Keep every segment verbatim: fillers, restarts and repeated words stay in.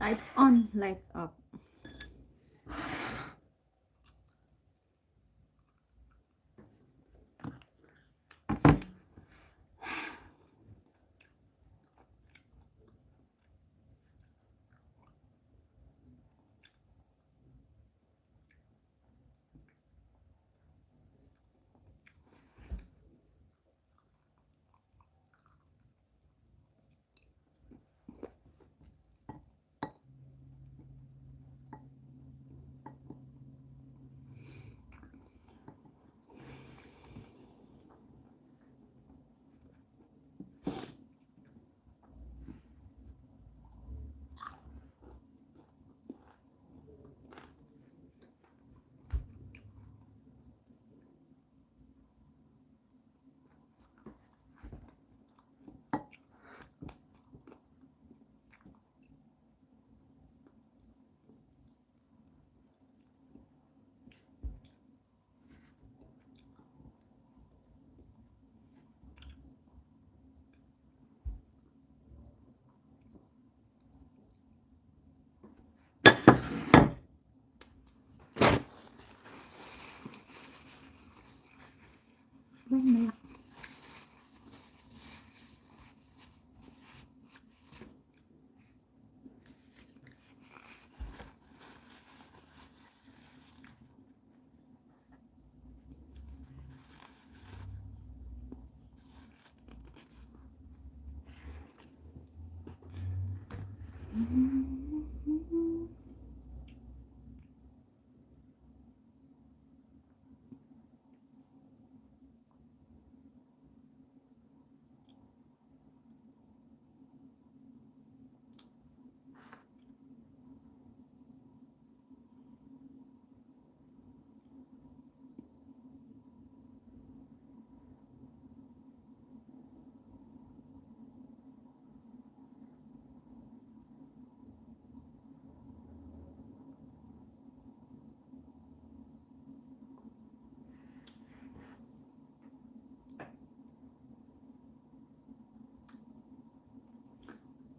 Lights on, lights off.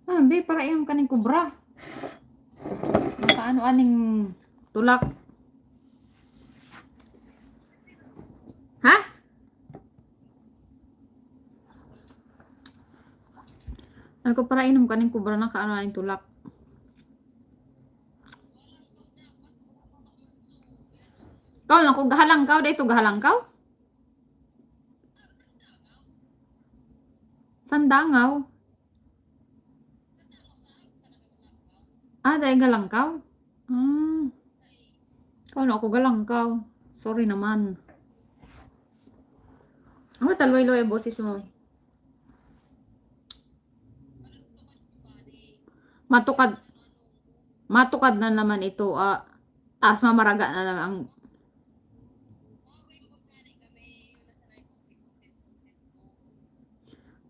Ah, be, para inom kaning kubra. Nakaano aning tulak. Ha? Ano ko para inom kaning kubra na kaano aning tulak? Kau lang ko gahalangkaw, dahil ito gahalangkaw? Sandangaw. Ah, dahil galangkaw? Ah. Kau na ako galangkaw. Sorry naman. Ang matalway-lway ang boses mo. Matukad, matukad na naman ito, ah, taas mamaraga na naman ang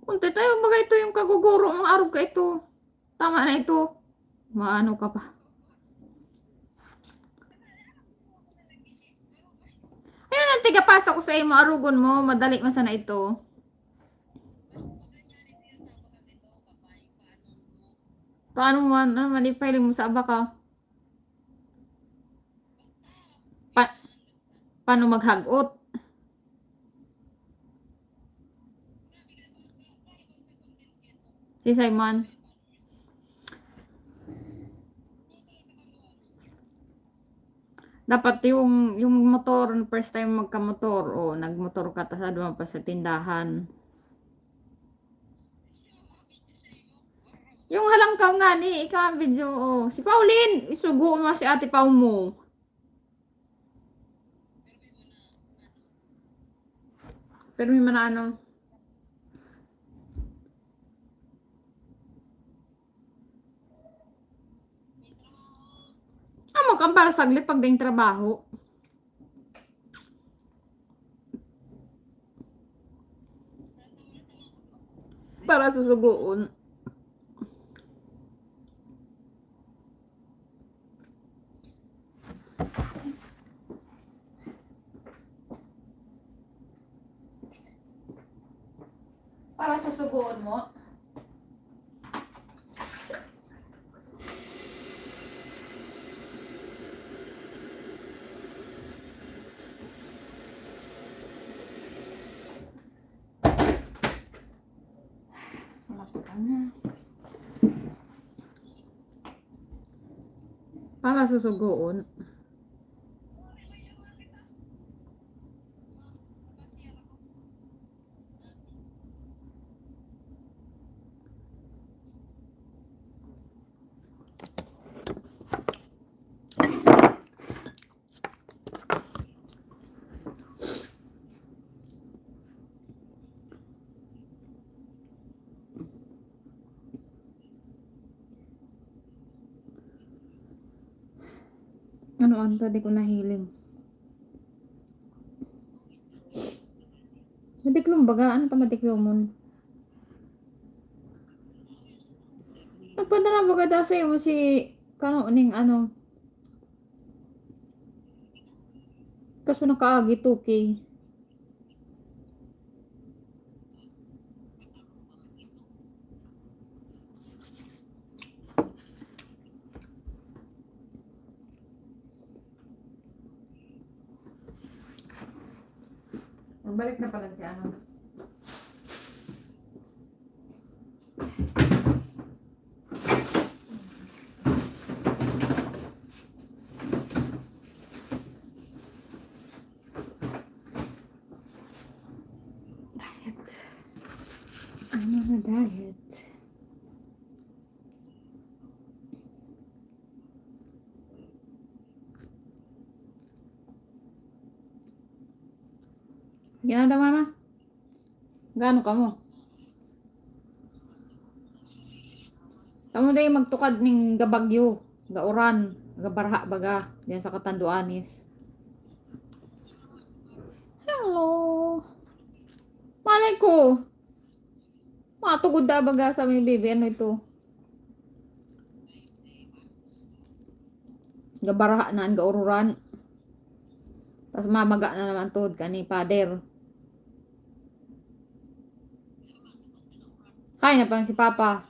Kunti tayo, baga ito yung kaguguro, mga arog ka ito. Tama na ito. Maano ka pa. Ayan ang tigapasa ko sa imo, arugon mo. Madali man sana ito. Paano man, ano man, ipahiling mo sa abaka? Pa-, paano maghagot? Si Simon. Dapat yung, yung motor, first time magkamotor, o nagmotor ka, tas duman pa sa tindahan. Yung halangkaw nga ni, ikaw ang video, oh. Si Pauline, isugo mo si Ate Pau mo. Pero may mga ano. Amo kang para saglit pag daing trabaho. Para susugoon. Para susugoon mo. Para susugoon. Ano anta, di ko nahiling. Madiklom baga? Ano ta madiklomon? Nagpadara baga daw sa'yo mo si, kano, ning ano? Kaso nakaagi two K. Magbalik na pala si ano. Diet. I'm on a diet. Ginada, mama? Gaano kamo? Kamo dai magtukad ning gabagyo, gauran, gabaraha baga, diyan sa Catanduanes. Hello. Malay ko. Matugod da baga sa may baby, ano ito? Gabaraha na an gaururan. Tas mamaga na naman tuhod kan ni Father. Kaya na pa si Papa.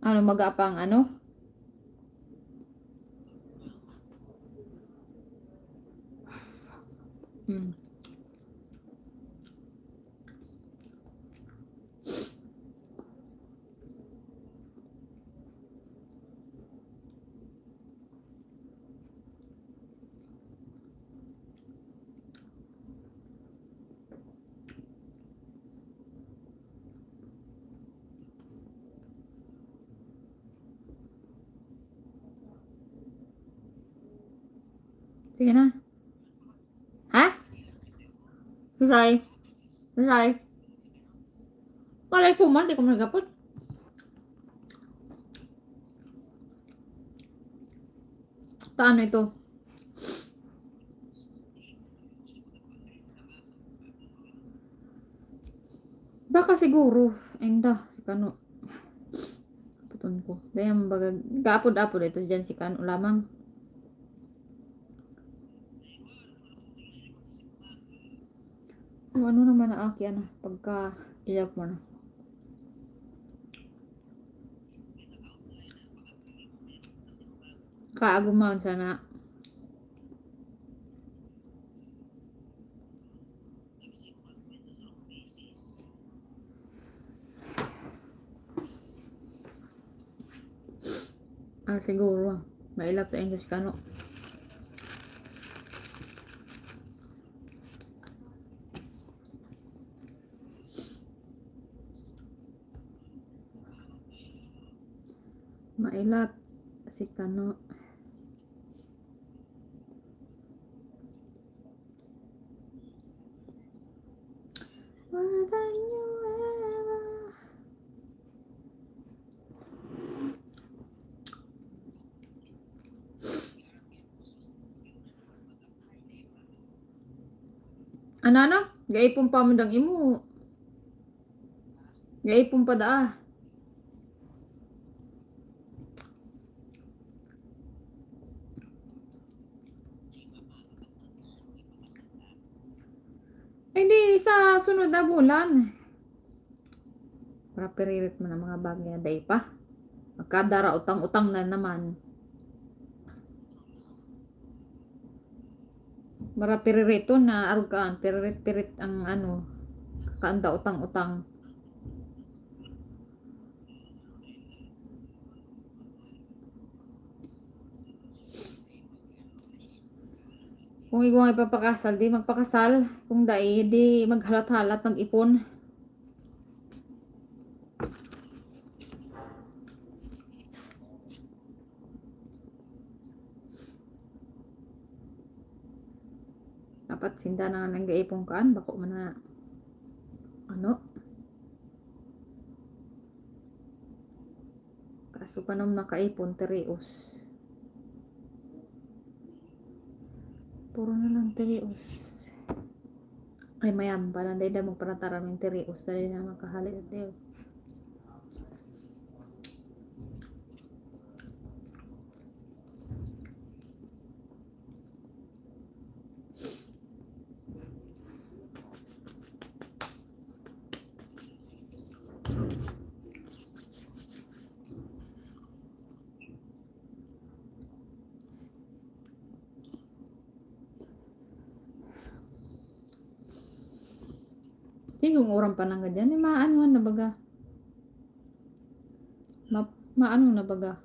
Ano, maga pang ano? Hmm. Sige na. Ha? Sisay? Sisay? Malay ko man, di ko man gapot. Paano ito? Baka siguro, ay, inda, si Kano. Kaputon ko. Dayan baga, gaapod-apod ito diyan si Kano lamang. Kung ano naman ang aki, ano, pagka ilap mo na. Kaagumaon sana. Ah, siguro. Mailap sa English kano. Mailap si kano. More than you ever. Ano, ano? Gaipon pa mo dang imo. Gaipon pa daa. Eh, di sa sunod na bulan. Para piririt man ang mga bagay na dai pa. Magkadara utang-utang na naman. Mara piririton na arog kaan, piririt-pirit ang ano, kakaanda utang-utang. Kung igwang ipapakasal, di magpakasal. Kung dai, di maghalat-halat, mag-ipon. Dapat sinda na nga nag-iipon kaan, bako man na, ano? Kaso panom nakaipon, tirios. Puro na lang tirios. Ay, mayam pa lang, dahil damo para taraming tirios, dahil na makahali at Dios. Sige, kung oran pa nang gadyan, eh, maanuhan na baga. Ma-, maano na baga.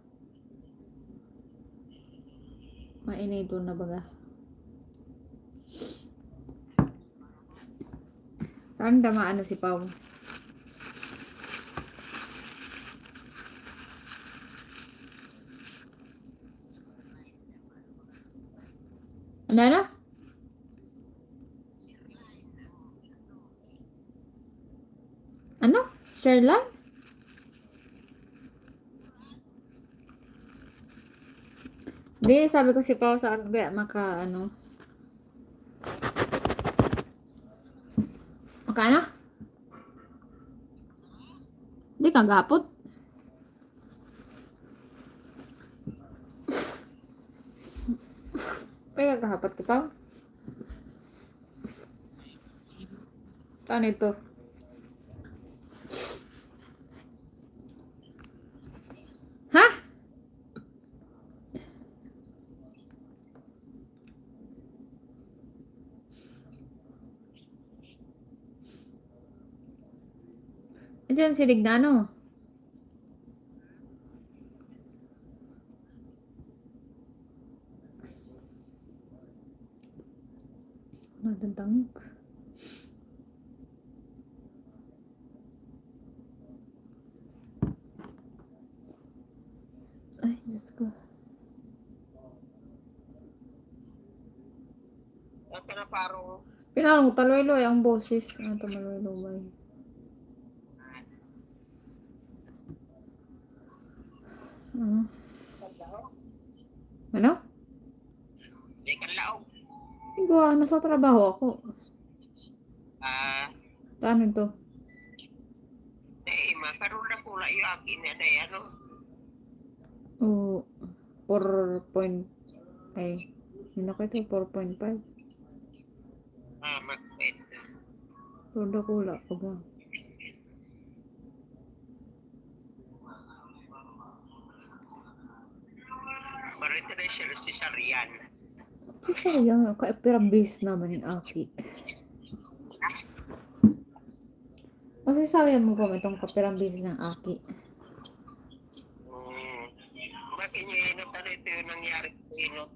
Mainiton na baga. Saan ka maano si Pao? Ano, ano? Ano? Sherline? Di, sabi ko si Pao saan kaya maka, ano? Maka ano? Di ka gapot. Kaya gahapot kita. Paano ito? Ha? Andiyan si Lignano. Nadadang. Ay, Diyos ko. Ito na parang Pinarang mo, taloy-loy ang boses. Ano ito, maloy-loy? Ah. Ano? Di ka laog. Igwa, nasa trabaho ako. Ah. Ano to? Eh, makaroon na pula yung akin na, na, ano? Oo. Four point, ay, hindi ko ito, four point five. Ah, magpet. Pero dakula, baga. Barito na siya, si Sarian. Si Sarian, kaipirang bis naman yung aki. O, si Sarian mo pa itong kapirang bis ng aki. Hmm. Bakit niyo inot? Ano ito yung nangyari? Inot.